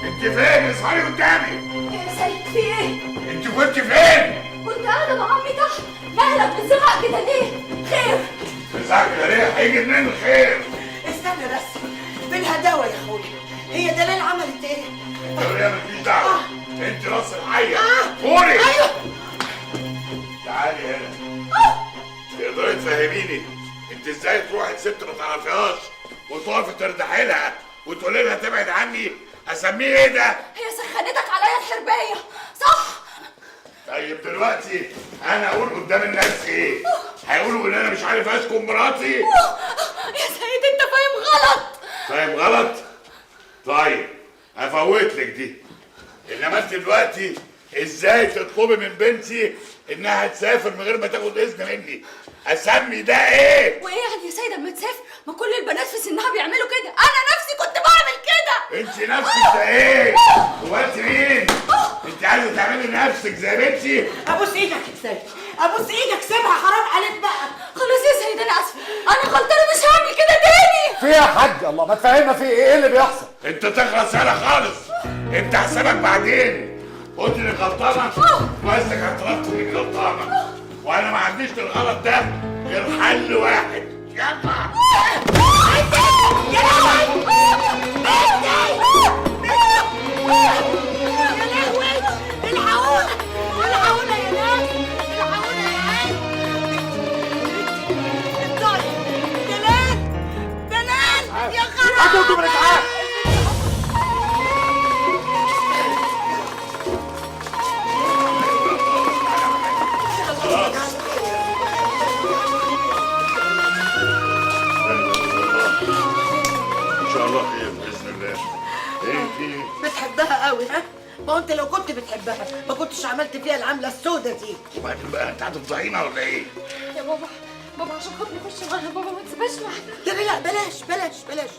انت فين؟ اصحي قدامي. يا سيد في ايه؟ انت كنت فين؟ كنت قاعدة مع عمي تحت. مالك بتزعق كده ليه؟ خير؟ بتزعق كده ليه؟ هيجي منين الخير؟ استنى بس بالهداوه يا اخويا، هي دلال عملت ايه؟ انت وليه مالكيش دعوه، انت راس الحية. فوري. ايوه تعالي هنا. تقدري تفهميني انت ازاي تروحي لست ما تعرفيهاش وتقفي تردحي لها وتقولي لها تبعد عني؟ اسميه ايه ده؟ هي سخنتك عليا الحربايه صح؟ طيب دلوقتي انا اقول قدام الناس ايه؟ هيقولوا ان انا مش عارف اشكم مراتي؟ يا سيد انت فاهم غلط. فاهم غلط؟ طيب هفوت لك دي، انما انت دلوقتي ازاي تطلبي من بنتي انها تسافر من غير ما تاخد اذن مني؟ اسمي ده ايه؟ وايه يعني يا سيد اما تسافر؟ ما كل البنات في سنها بيعملوا كده، انا نفسي كنت بعمل كده. انت نفسك ده ايه؟ هو انت مين؟ انت عايزه تعملي نفسك زي بنتي؟ ابوس ايدك يا سيد، ابوس ايدك، سيبها، حرام عليك بقى. خلاص يا سيد انا اسفه، انا غلطانة، مش هعمل كده تاني. في ايه يا حاج؟ الله ما تفهمنا في ايه؟ ايه اللي بيحصل؟ انت تخلص انا خالص، انت حسابك بعدين. قلت انك غلطانة؟ كويس انك اعترفت انك غلطانة، وانا ما عنديش للغلط ده غير حل واحد. يلا. يا لهوي يا لهوي، الحقونا الحقونا يا ناس، الحقونا يا عيال. الطيب دلال، دلال يا خرابي. هاتوا انتوا بالاسعاف. ان شاء الله خير باذن الله. ايه في ايه؟ بتحبها قوي ها؟ ما هو انت لو كنت بتحبها ما كنتش عملت فيها العملة السودة دي. وبعدين بقى انت هتفضحينا ولا ايه؟ يا بابا، بابا عشان خاطري خش معاها، بابا ما تسيبهاش لوحدها. لا لا بلاش بلاش بلاش،